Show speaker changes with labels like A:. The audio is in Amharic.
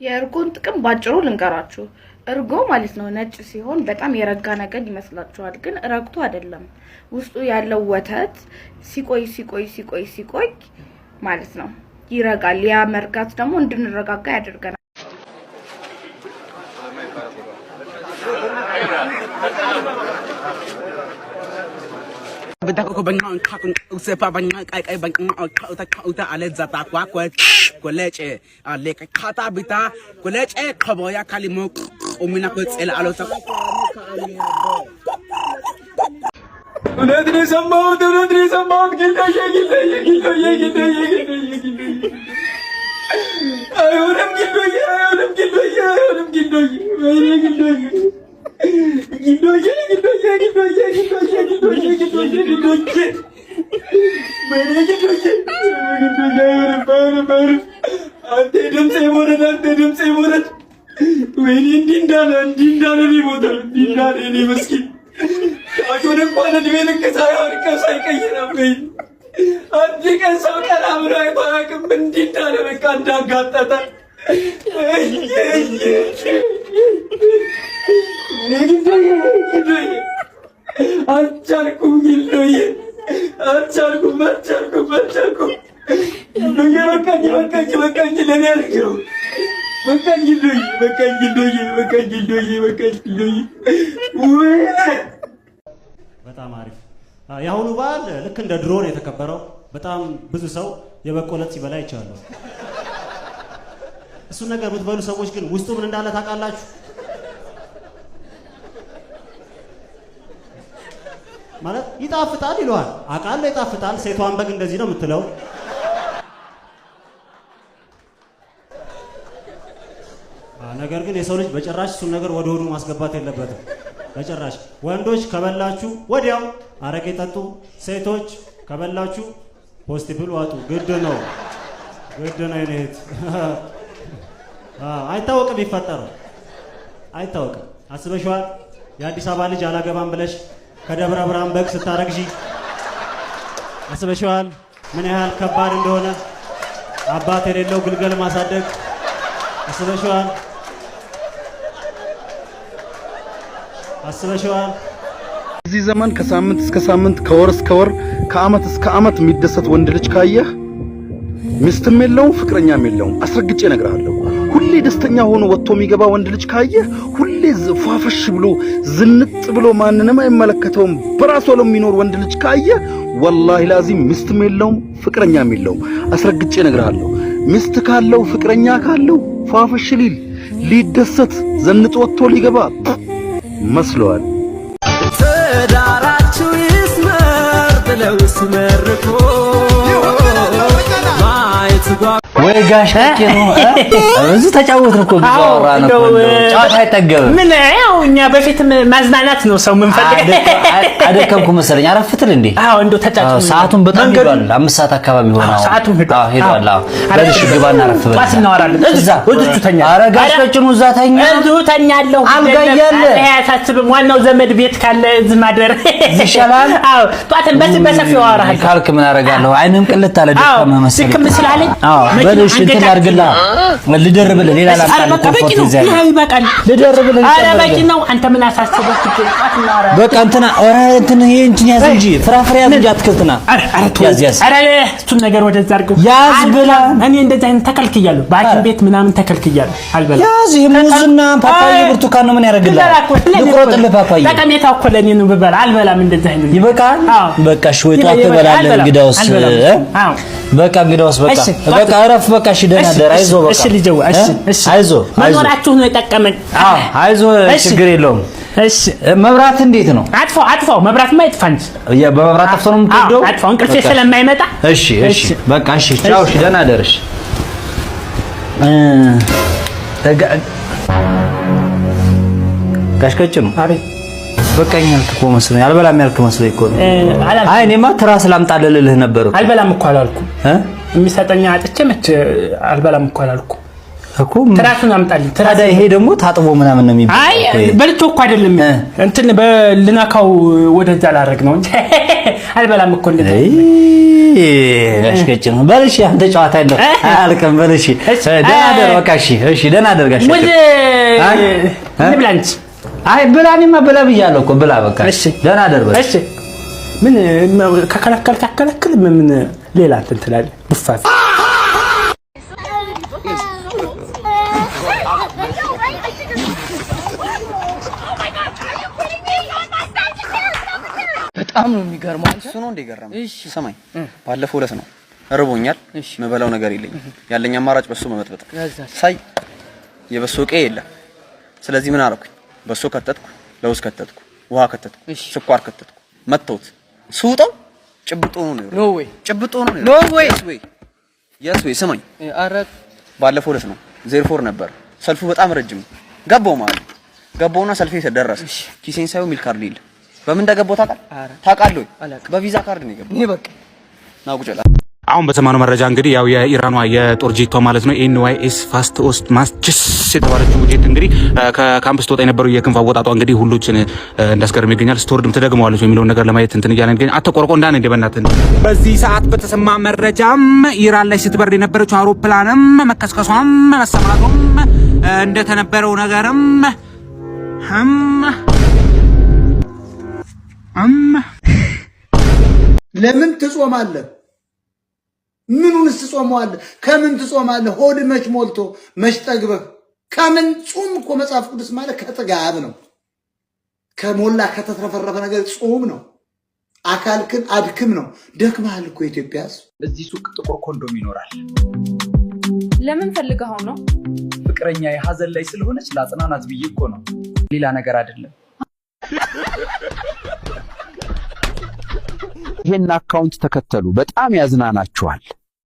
A: የእርጎን ጥቅም ባጭሩ ልንገራችሁ። እርጎ ማለት ነው ነጭ ሲሆን በጣም የረጋ ነገር ይመስላችኋል፣ ግን ረግቶ አይደለም። ውስጡ ያለው ወተት ሲቆይ ሲቆይ ሲቆይ ሲቆይ ማለት ነው ይረጋል። ያ መርጋት ደግሞ እንድንረጋጋ ያደርገናል።
B: እውነት ነው የሰማሁት፣ እውነት ነው የሰማሁት። ጊልዶዬ ጊልዶዬ ጊልዶዬ ጊልዶዬ ጊልዶዬ ጊልዶዬ አይሆንም፣ ጊልዶዬ አይሆንም፣ ጊልዶዬ አይሆንም፣ ጊልዶዬ ወይኔ ጊልዶዬ ጊልዶዬ ጊልዶዬ ጊልዶዬ ጊልዶዬ ጊልዶዬ ጊልዶዬ ጊልዶዬ ወይኔ ጊልዶዬ ጊልዶዬ አይሆንም፣ አይሆንም፣ አይሆንም። አንተ ድምፄ ይሞረድ፣ አንተ ድምፄ ይሞረድ። ወይኔ እንዲህ እንዳለ እንዲህ እንዳለ ነው የሞተው፣ እንዲህ እንዳለ የእኔ መስኪን አሁን እንኳን እድሜ ልክ ሳይወድቀው ሳይቀይረው ወይ አንድ ቀን ሰው ቀና ብሎ አይቶ አያውቅም። እንዲህ እንዳለ በቃ እንዳጋጠጠ አልቻልኩም፣ ጊልዶዬ አልቻልኩም፣ አልቻልኩም፣ አልቻልኩም። ጊልዶዬ በቃኝ፣ በቃኝ፣ በቃኝ። ለእኔ አልነግረው በቃኝ፣ ጊልዶዬ በቃኝ፣ ጊልዶዬ በቃኝ፣ ጊልዶዬ በቃኝ፣ ጊልዶዬ ወይ
C: በጣም አሪፍ። የአሁኑ በዓል ልክ እንደ ድሮ ነው የተከበረው። በጣም ብዙ ሰው የበቆለት ሲበላ ይቻላል። እሱን ነገር የምትበሉ ሰዎች ግን ውስጡ ምን እንዳለ ታውቃላችሁ? ማለት ይጣፍጣል ይለዋል። አውቃለሁ ይጣፍጣል። ሴቷን በግ እንደዚህ ነው የምትለው። ነገር ግን የሰው ልጅ በጭራሽ እሱን ነገር ወደ ሆዱ ማስገባት የለበትም። በጭራሽ። ወንዶች ከበላችሁ ወዲያው አረቄ ጠጡ። ሴቶች ከበላችሁ ፖስቲብል ዋጡ። ግድ ነው፣ ግድ ነው የኔ እህት። አይታወቅም፣ ይፈጠረው አይታወቅም። አስበሽዋል? የአዲስ አበባ ልጅ አላገባም ብለሽ ከደብረ ብርሃን በግ ስታረግዢ አስበሽዋል? ምን ያህል ከባድ እንደሆነ አባት የሌለው ግልገል ማሳደግ አስበሽዋል? አስበሽዋል?
D: እዚህ ዘመን ከሳምንት እስከ ሳምንት፣ ከወር እስከ ወር፣ ከአመት እስከ አመት የሚደሰት ወንድ ልጅ ካየህ ሚስትም የለውም ፍቅረኛም የለውም። አስረግጬ እነግርሃለሁ። ሁሌ ደስተኛ ሆኖ ወጥቶ የሚገባ ወንድ ልጅ ካየህ፣ ሁሌ ፏፈሽ ብሎ ዝንጥ ብሎ ማንንም አይመለከተውም በራሱ የሚኖር ወንድ ልጅ ካየህ ወላሂ ላዚም ሚስትም የለውም ፍቅረኛም የለውም። አስረግጬ እነግርሃለሁ። ሚስት ካለው ፍቅረኛ ካለው ፏፈሽ ሊል ሊደሰት ዘንጦ ወጥቶ ሊገባ መስለዋል።
E: ትዳራችሁ ይስመር ብለው ሲመርቁ ማየት
F: ወይ ጋሽ ነው ብዙ ተጫወትን እኮ፣ ብዙ አወራን እኮ፣ ጨዋታ አይጠገብም።
G: ምን ያው እኛ በፊት ማዝናናት ነው ሰው የምንፈልገው።
F: አደከምኩ መሰለኝ። አረፍትል እንዴ?
G: አዎ እንደው ተጫጭ
F: ሰዓቱን በጣም ሄዷል። 5 ሰዓት አካባቢ ሆነ።
G: አሁን ሰዓቱም ሄዷል።
F: አዎ ሄዷል። አዎ በልሽ ግባና አረፍ በል።
G: ጧት እናወራለን።
F: እዛ
G: እዚሁ ተኛ።
F: ኧረ ጋሽ ቀጭኑ እዛ ተኛ።
G: እዚሁ ተኛለሁ።
F: አልጋ እያለ
G: አያሳስብም። ዋናው ዘመድ ቤት ካለ እዚህ ማደር
F: ይሻላል።
G: አዎ ጧትን በሰፊው አወራለሁ።
F: ካልክ ምን አደርጋለሁ? አይንም ቅልት አለ። ደከመህ መሰለኝ።
G: ድክም ስላለኝ
F: አዎ በልሽ እንትን ላድርግላ፣ ልደርብልህ፣ ሌላ ላምጣልህ።
G: በቃ በቂ ነው። ይበቃል።
F: ልደርብልህ።
G: ኧረ በቂ ነው። አንተ ምን አሳስበህ? ጧት እናወራለን።
F: በቃ እንትና ኧረ እንትን ይሄ እንትን ያዝ እንጂ ፍራፍሬ ያዝ እንጂ አትክልትና ያዝ ያዝ።
G: ኧረ እሱን ነገር ወደዛ አድርገው
F: ያዝ ብላ።
G: እኔ እንደዚህ አይነት ተከልክያለሁ። በሐኪም ቤት ምናምን ተከልክያለሁ። አልበላም።
F: ያዝ። ይሄ ሙዝና ፓፓዬ ብርቱካን ነው። ምን ያደርግልሃል? ልቁረጥልህ ፓፓዬ።
G: ጠቀሜታው እኮ ለእኔ ነው ብበላ። አልበላም እንደዚህ አይነት።
F: ይበቃል። በቃ እሺ፣ ወይ ጠዋት ትበላለህ። እንግዳውስ በቃ እንግዳውስ በቃ በቃ እረፍ። በቃ እሺ፣ ደህና ደር። አይዞህ በቃ
G: እሺ ልጄዋ፣ እሺ እሺ፣
F: አይዞህ
G: መኖራችሁ ነው የጠቀመኝ።
F: አዎ አይዞህ፣ ችግር የለውም።
G: እሺ
F: መብራት እንዴት ነው?
G: አጥፋው አጥፋው፣ መብራትማ ይጥፋ እንጂ።
F: በመብራት ጠፍቶ ነው የምትወደው?
G: አጥፋው፣ እንቅልፌ ስለማይመጣ።
F: እሺ እሺ፣ በቃ እሺ፣ ቻው። እሺ፣ ደህና ደር። እሺ ጋሽ ቀጭኑ።
G: አቤት።
F: በቃኝ ያልክ እኮ መስሎኝ፣ አልበላም ያልክ መስሎኝ እኮ ነው። አይ እኔማ ትራስ ላምጣልህ ልልህ ነበር እኮ።
G: አልበላም እኮ አላልኩም። የሚሰጠኝ አጥቼ መች አልበላም እኮ አላልኩም።
F: እኮ።
G: ትራሱን አምጣልኝ።
F: ታዲያ ይሄ ደግሞ ታጥቦ ምናምን ነው የሚባለው።
G: አይ፣ በልቶ እኮ አይደለም፣ እንትን በልናካው ወደዛ ላደርግ ነው እንጂ አልበላም እኮ እንደዚህ።
F: ጋሽ ነው። በል እሺ፣ አንተ ጨዋታ የለም አያልቅም። በል እሺ፣ ደህና አደር። በቃ እሺ፣ እሺ፣ ደህና አደር ጋሽ።
G: ሙዝ እንብላ እንጂ።
F: አይ ብላ፣ እኔማ ብላ ብያለሁ እኮ፣ ብላ በቃ። እሺ፣ ደህና አደር በል።
G: እሺ፣ ምን ከከለከልክ አከለክል፣ ምን ሌላ እንትን ትላለህ? ቡፋት።
B: በጣም ነው የሚገርመው። እሱ ነው እንደ ገረመው። እሺ ሰማኝ። ባለፈው ዕለት ነው፣ እርቦኛል፣ የምበላው ነገር የለኝም። ያለኝ አማራጭ በሶ መበጥበጥ። ሳይ የበሶ ዕቃ የለም። ስለዚህ ምን አደረኩኝ? በሶ ከተትኩ፣ ለውዝ ከተትኩ፣ ውሃ ከተትኩ፣ ስኳር ከተትኩ። መተውት ስውጠው ጭብጦ ነው።
E: No way!
B: ጭብጦ ነው።
E: No way!
B: Yes way። ስማኝ፣ ባለፈው ዕለት ነው፣ therefore ነበር ሰልፉ በጣም ረጅም ነው። ገባው ማለት ነው። ገባውና ሰልፌ ደረሰ። ኪሴን ሳይሆን ሚል ካርድ የለም። በምን እንደገባው ታውቃለህ? ታውቃለህ ወይ? በ Visa card ነው የገባው።
E: ይሄ በቃ
B: ና ቁጭ በል።
H: አሁን በሰማነው መረጃ እንግዲህ ያው የኢራኗ የጦር ጄቷ ማለት ነው NYS Fast ኦስት ማስችስ የተባለችው ጄት እንግዲህ ከካምፕ ስትወጣ የነበረው የክንፍ አወጣጧ እንግዲህ ሁሎችን እንዳስገርም ይገኛል። ስትወርድም ትደግመዋለች የሚለውን ነገር ለማየት እንትን እያለ ይገኛል። አተቆርቆ እንዳን እንደ በእናትህ። በዚህ ሰዓት በተሰማ መረጃም ኢራን ላይ ስትበር የነበረችው አውሮፕላንም መከስከሷም መሰማቱም እንደተነበረው ነገርም ህም እም
I: ለምን ትጾማለህ? ምኑንስ ትጾመዋለህ? ከምን ትጾማለህ? ሆድ መች ሞልቶ መች ጠግበህ? ከምን ጹም እኮ መጽሐፍ ቅዱስ ማለት ከጥጋብ ነው። ከሞላ ከተትረፈረፈ ነገር ጹም ነው። አካልክን አድክም ነው። ደክመሃል እኮ የኢትዮጵያ ሕዝብ።
J: እዚህ ሱቅ ጥቁር ኮንዶም ይኖራል።
A: ለምን ፈልገኸው ነው?
J: ፍቅረኛ የሀዘን ላይ ስለሆነች ላጽናናት ብዬ እኮ ነው፣ ሌላ ነገር አይደለም።
K: ይሄን account ተከተሉ፣ በጣም ያዝናናችኋል።